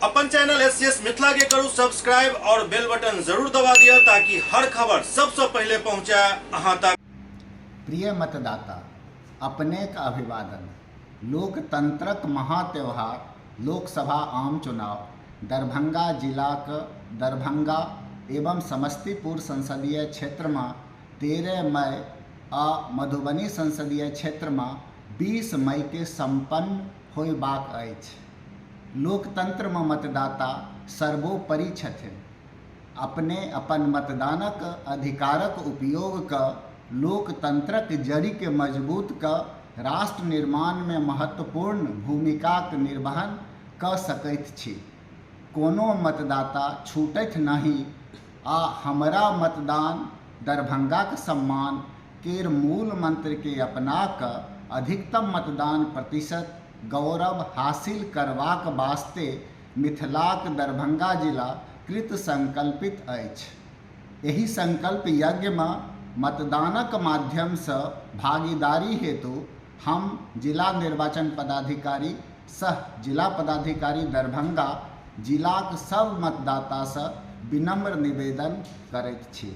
अपन channel S Mithila के करू सब्सक्राइब और बेल बटन जरूर दबा दिया ताकि हर खबर सबसे पहले पहुंचे अहां तक। प्रिय मतदाता, अपनेक अभिवादन। लोकतंत्रक महात्योहार लोकसभा आम चुनाव दरभंगा जिलाक दरभंगा एवं समस्तीपुर संसदीय क्षेत्रमे 13 मई आ मधुबनी संसदीय क्षेत्रमे 20 मईके सम्पन्न होयबाक अछि। लोकतंत्रमे मतदाता सर्वोपरि छथिन। अपने अपन मतदानक अधिकारक उपयोग कऽ लोकतंत्रक जड़िकेँ मजबूत कऽ राष्ट्र निर्माणमे महत्वपूर्ण भूमिकाक निर्वहन कऽ सकैत छी। कोनो मतदाता छूटथि नहि आ हमरा मतदान दरभंगाक सम्मान केर मूल मंत्रकेँ अपना कऽ अधिकतम मतदान प्रतिशत गौरव हासिल करबाक वास्ते मिथिलाक दरभंगा जिला कृतसंकल्पित अछि। एहि संकल्प यज्ञमे मतदानक माध्यमसँ भागीदारी हेतु हम जिला निर्वाचन पदाधिकारी सह जिला पदाधिकारी दरभंगा जिलाक सब मतदातासँ विनम्र निवेदन करैत छी।